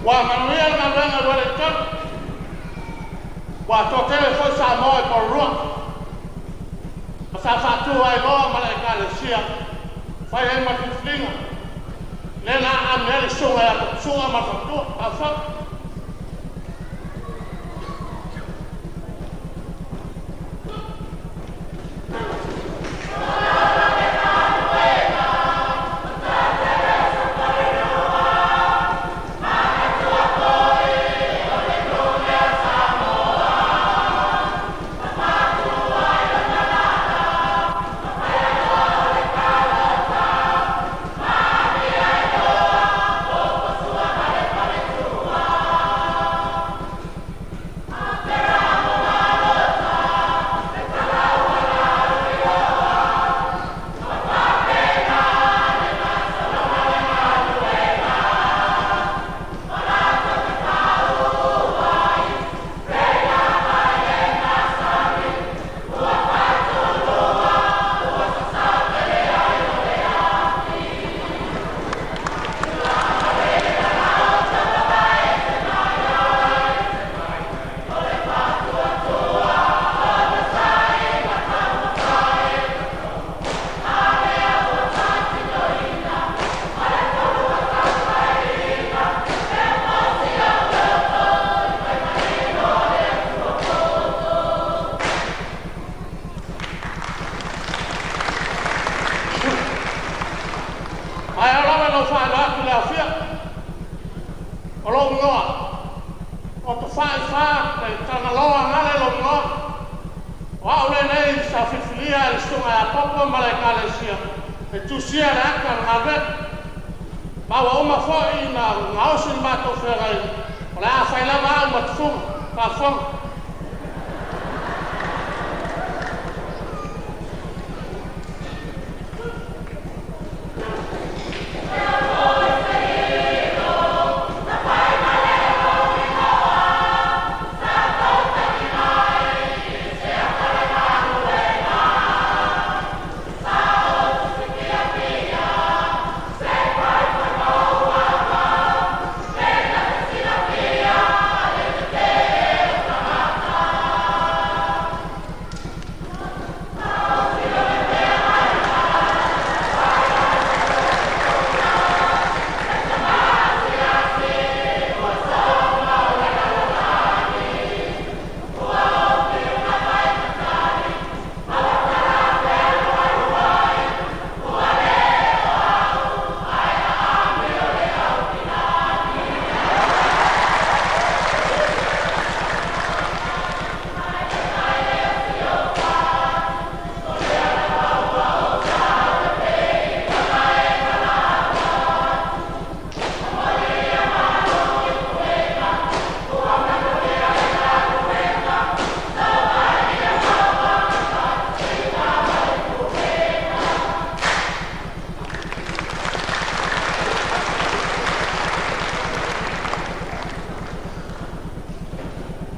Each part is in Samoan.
Ua manuia le galuega i Uelintone, ua toatele foi Samoa i Porirua, ma sa faatu ai loa ma le Ekalesia, fai ai ma filifiliga, lea na aami ai le susuga ia Tupusu'a ma le faletua. Faafofoga. Ae ao lava ona ou faailoa atu i le aofia, o lou igoa o Tafaifa Tagaloa Gale lou igoa. O au lenei sa filifilia e le susuga ia Popo ma le Ekalesia e tusia le ata o le galuega. Ma ua uma foi ona gaosi le matou feagaiga, o le a fai lava au ma tufuga. Faafofoga.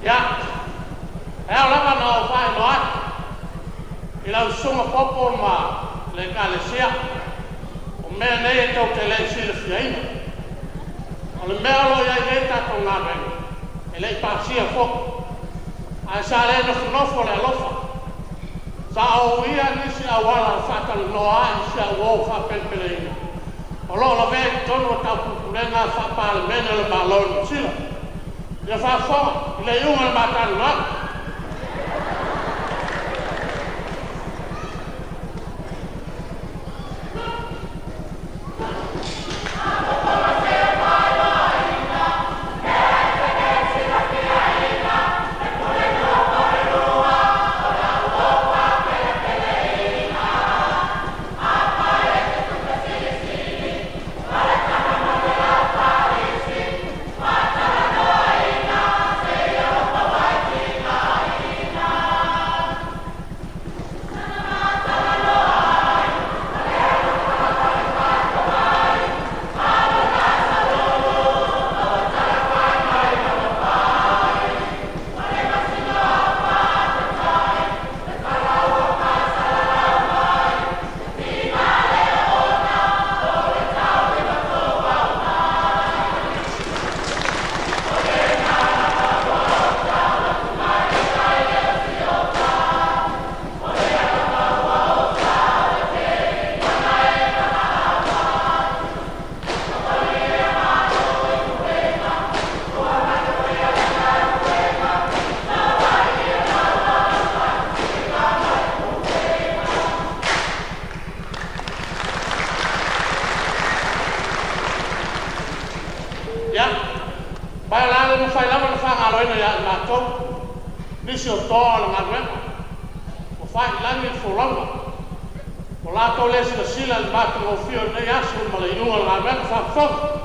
Ia, e ao lava ona ou faailoa atu i lau Susuga Popo ma le Ekalesia, o mea nei e tou te le i silafiaina. O le mea o lo o i ai nei le tatou galuega, e le i pasia foi, ae sa le nofonofo le alofa. Sa ou uia nisi auala e faatalanoa ai si au uo faapelepeleina o lo o lavea i totonu o taupulepulega faa-Palemene o le Malo o Niu Sila. Ia faafofoga i le iuga o le ma talanoaga. le mafai lava ona faagaloina ia i matou nisi o toa o le galuega ua faiilagi le folauga, ua latou le silasila i le matagofie o lenei aso ma le iuga o le galuega faafofoga.